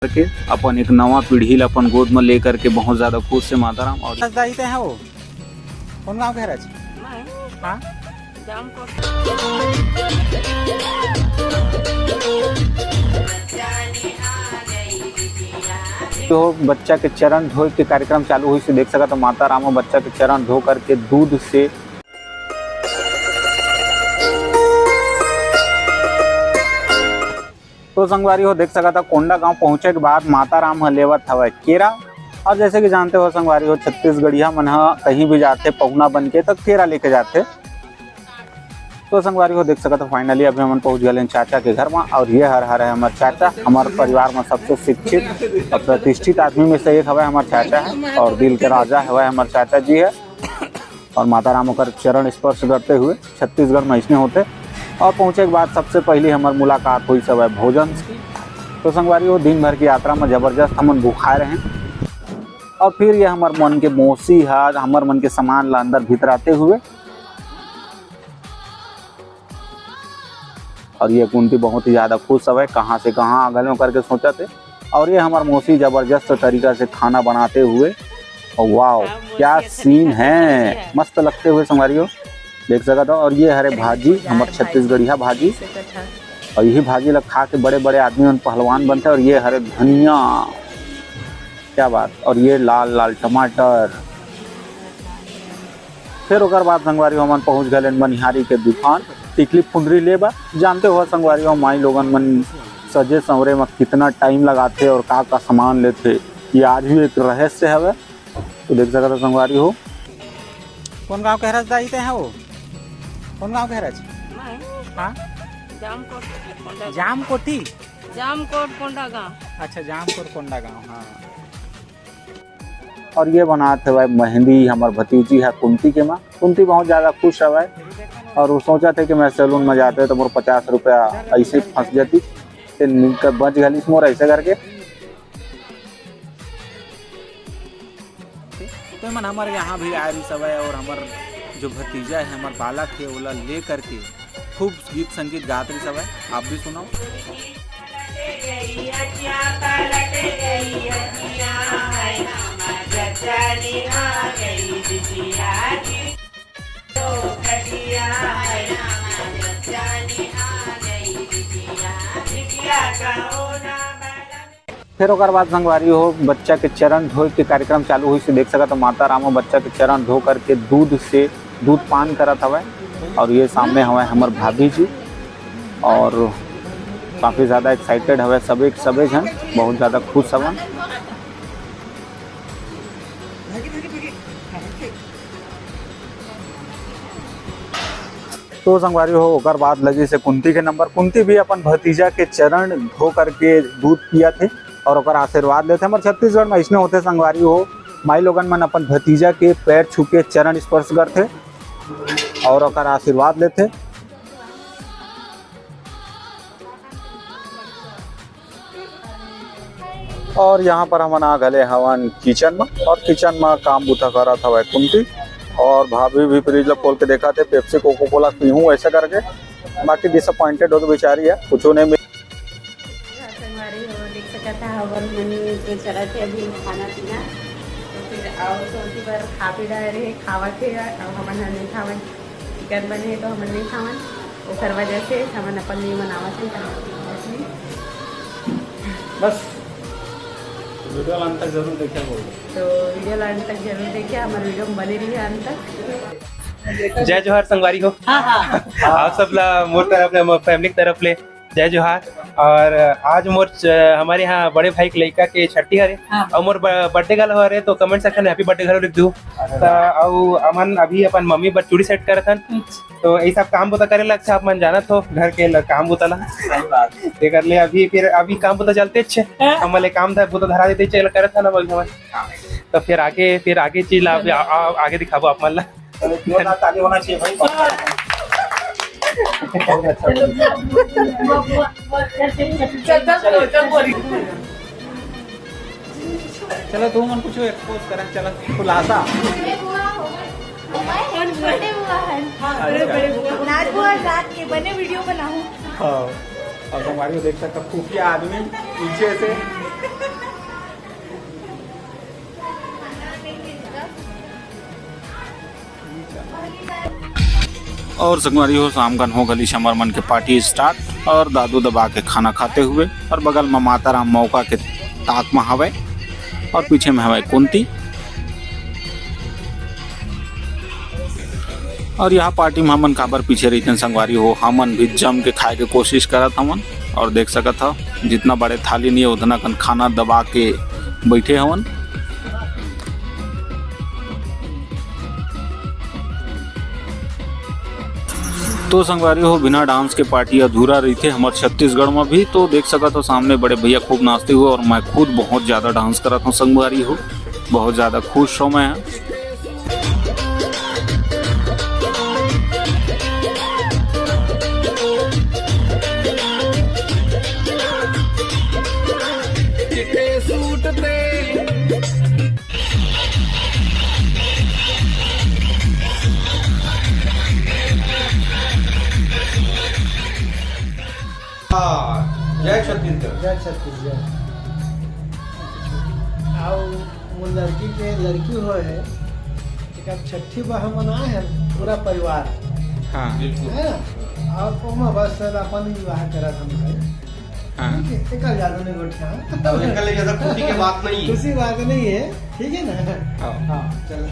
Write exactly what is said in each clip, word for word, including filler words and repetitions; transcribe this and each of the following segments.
करके अपन एक नवा पीढ़ी ला अपन गोद में लेकर के बहुत ज्यादा खुश है माता राम। और दाई ते हैं वो कौन गांव के हरच? हाँ, तो बच्चा के चरण धोए के कार्यक्रम चालू हुई से देख सकत हो, माता राम बच्चा के चरण धो करके दूध से। तो संगवारी हो, देख सकत हो, कोंडा गांव पहुंचे के बाद माता राम ह लेवत हवय केरा। और जैसे कि जानते हो संगवारी हो, छत्तीसगढ़िया मन ह कहीं भी जाथे पहुना बन के, तो केरा लेके जाथे। तो संगवारी हो, देख सकत हो, finally अभी हमन पहुंच गए चाचा के घर में। और ये हर हर है हमार चाचा, हमार परिवार में सबसे शिक्षित और प्रतिष्ठित आदमी में से एक हवय हमार चाचा है, और दिल के राजा हवय हमार चाचा जी है। और माता राम ओकर चरण स्पर्श करते हुए, छत्तीसगढ़ में ऐसने होते। और पहुँचे के बाद सबसे पहले हमार मुलाकात हुई सब है भोजन से। तो संगवारी हो, दिन भर की यात्रा में जबरदस्त हमन भुखाए रहे। और फिर ये हमार मन के मौसी हा हमार मन के सामान ला अंदर भीतराते हुए, और ये कुंती बहुत ही ज्यादा खुश हवय, कहाँ से कहाँ आ गए करके सोचत हे। और ये हमार मौसी जबरदस्त तरीका से खाना बनाते हुए, और वाओ, क्या सीन है, मस्त लगते हुए संगवारी हो, देख सकत हो। और ये हरे भाजी, हमार छत्तीसगढ़िया भाजी, और यही भाजी ला खा के बड़े बड़े आदमी मन पहलवान बनते। और ये हरे धनिया, क्या बात, और ये लाल लाल टमाटर। फिर ओकर बाद संगवारी हो हमन पहुंच गए मनिहारी के दुकान टिकली फुंदरी ले बर। जानते हो संगवारी हो, माई लोगन मन सजे संवरे में कितना टाइम लगाथे और का का सामान लेथे, ये आज भी एक रहस्य हवे। तो देख सकत हो संगवारी हो। कौन गांव के हरच दाई ते हैं वो? कौन गांव के हरच? मैं हाँ? जामकोट कोंडा। जामकोटी? जामकोट कोंडा गांव। अच्छा, जामकोट कोंडा गांव, हाँ। और ये बनात हवय मेहंदी हमर भतीजी ह कुंती के माँ। कुंती बहुत ज्यादा खुश हवय और वो सोचत हे कि मैं सैलून में जाते तो मोर पचास रुपया ऐसे फंस जाती, ते निकल बच घलिस मोर ऐसे करके। तो मन हमर यहाँ भी आए रहिस हवय और हमर जो भतीजा है, हमर बालक है, ओला ले करके खूब गीत संगीत गात रहिस हवय। आप भी सुनव। फिर ओकर बाद संगवारी हो, बच्चा के चरण धोए के कार्यक्रम चालू हुई से देख सकत हो, माता राम बच्चा के चरण धो करके दूध से दूध पान करत हवय। और ये सामने हवय हमर भाभी जी, और काफ़ी ज़्यादा एक्साइटेड हवय सबे सबे झन, बहुत ज़्यादा खुश हवन। तो संगवारी हो, ओकर बाद लगी से कुंती के नंबर। कुंती भी अपन भतीजा के चरण धो करके दूध पियत हे और ओकर आशीर्वाद लेथे। हमर छत्तीसगढ़ में ऐसने होथे संगवारी हो, माई लोगन मन अपन भतीजा के पैर छू के चरण स्पर्श करथे और ओकर आशीर्वाद लेथे। और यहाँ पर हमन आ घले हवन किचन में, और किचन में काम बुता करत हवय कुंती, और भाभी भी फ्रिज ला खोल के देखत हे, पेप्सी कोको कोला पीहूँ ऐसे करके। बाकी डिसअपॉइंटेड होके बेचारी है, कुछ नहीं मिल। संगवारी हो, देख सकत हा, हमर मन के चलत हे अभी खाना पीना, तो फिर और सोची बर खा पी डारे रहे, खावत हे, अब हमन ह नहीं खावन। चिकन बने हे तो हमन नहीं खावन, ओकर वजह से हमन अपन नहीं मनावत हन। बस वीडियो ला अंत तक जरूर देखिए बोल। तो वीडियो ला अंत तक जरूर देखिए, हमारे वीडियो में बने रहिए अंत तक। जय जोहार संगवारी हो। हाँ, हाँ। आप सब ला मोर तरफ ले, मोर फैमिली की तरफ ले जय जोहार। और आज मोर च-, हमारे यहाँ बड़े भाई के लइका के छट्टी हरे, हाँ। और मोर ब-, बर्थडे घलो हरे, तो कमेंट सेक्शन में हैप्पी बर्थडे घलो लिख दू। अरे त अउ हमन अभी अपन मम्मी बर चूड़ी सेट करत हन। अच्छा। तो यही सब काम बुता करे ला, अच्छा, आप मन जानत हो घर के ल-, काम बुता ला। सही बात। ते कर ले अभी, फिर अभी काम बुता चलते अच्छे। हाँ। हमन ले काम ध-, बुता धरा देते चल करत हन अभी हमन। तो फिर आगे, फिर आगे चीज ला अभी आ-, आ-, आगे दिखाबो आप मन ला। अरे, जोरदार ताली होना चाहिए भाई। बहुत अच्छा, बहुत अच्छा। चलो, तुम मन कुछ एक्सपोज करें, चलो, खुलासा। बड़े बुआ है। अच्छा। नाच बुआ रात के बने वीडियो बनाऊं। हाँ, अब हमारी देख सकता खुफिया आदमी पीछे से। और संगवारी हो, शाम कन हो गली हमर मन के पार्टी स्टार्ट और दादू दबा के खाना खाते हुए, और बगल में माता राम मौका के ताक में हवय और पीछे में हवय कुंती। और यहाँ पार्टी में हमन काबर पीछे रहिथन संगवारी हो, हमन भी जम के खाए के कोशिश करत हवन। और देख सकत हव, जितना बड़े थाली नहीं है, उतना कन खाना दबा के बैठे हवन। तो संगवारी हो, बिना डांस के पार्टी अधूरा रहिथे हमर छत्तीसगढ़ में भी। तो देख सकत हो, सामने बड़े भैया खूब नाचते हुए और मैं खुद बहुत ज़्यादा डांस करत हूँ संगवारी हो, बहुत ज़्यादा खुश हूँ मैं। चिट्टे सूट ते हाँ, जय छत्तीसगढ़। जय छत्तीसगढ़। आओ, वो लड़की के लड़की होय हे, एक छठी बहन मन आए हैं, पूरा परिवार। हाँ। बिल्कुल। है ना? और ओमा बस अपन विवाह करत हम भाई। हाँ। ठीक है, एकर ज्यादा नहीं गोठिया। अब एकर ले ज्यादा खुशी के बात नहीं है। खुशी बात नहीं है, ठीक है ना? हाँ। हाँ, चलो।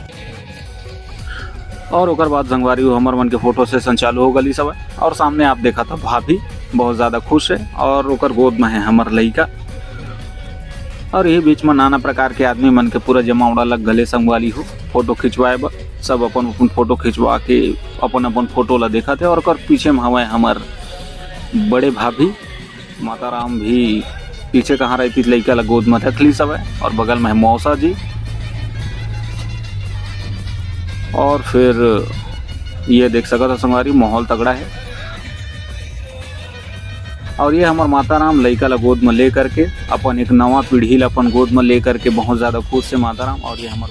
और ओकर बाद संगवारी हो, हमर मन के फोटो सेशन चालू हो गली सब। और सामने आप देखत हो, भाभी बहुत ज्यादा खुश है और ओकर गोद में है हमर लइका। और ये बीच में नाना प्रकार के आदमी मन के पूरा जमावड़ा लग गले संगवारी हो, फोटो खिंचवाए बर। सब अपन अपन फोटो खिंचवा के अपन अपन फोटो ला देखत है। और ओकर पीछे में हवय हमर बड़े भाभी, माता राम भी पीछे कहाँ रहितिस, लइका ला गोद में रख लिस हवय। और बगल में है मौसा जी। और फिर ये देख सकत हो संगवारी, माहौल तगड़ा है। और ये हमर माता राम लइका ला गोद में ले करके अपन एक नवा पीढ़ी ला अपन गोद में ले करके बहुत ज्यादा खुश है माता राम। और ये हमर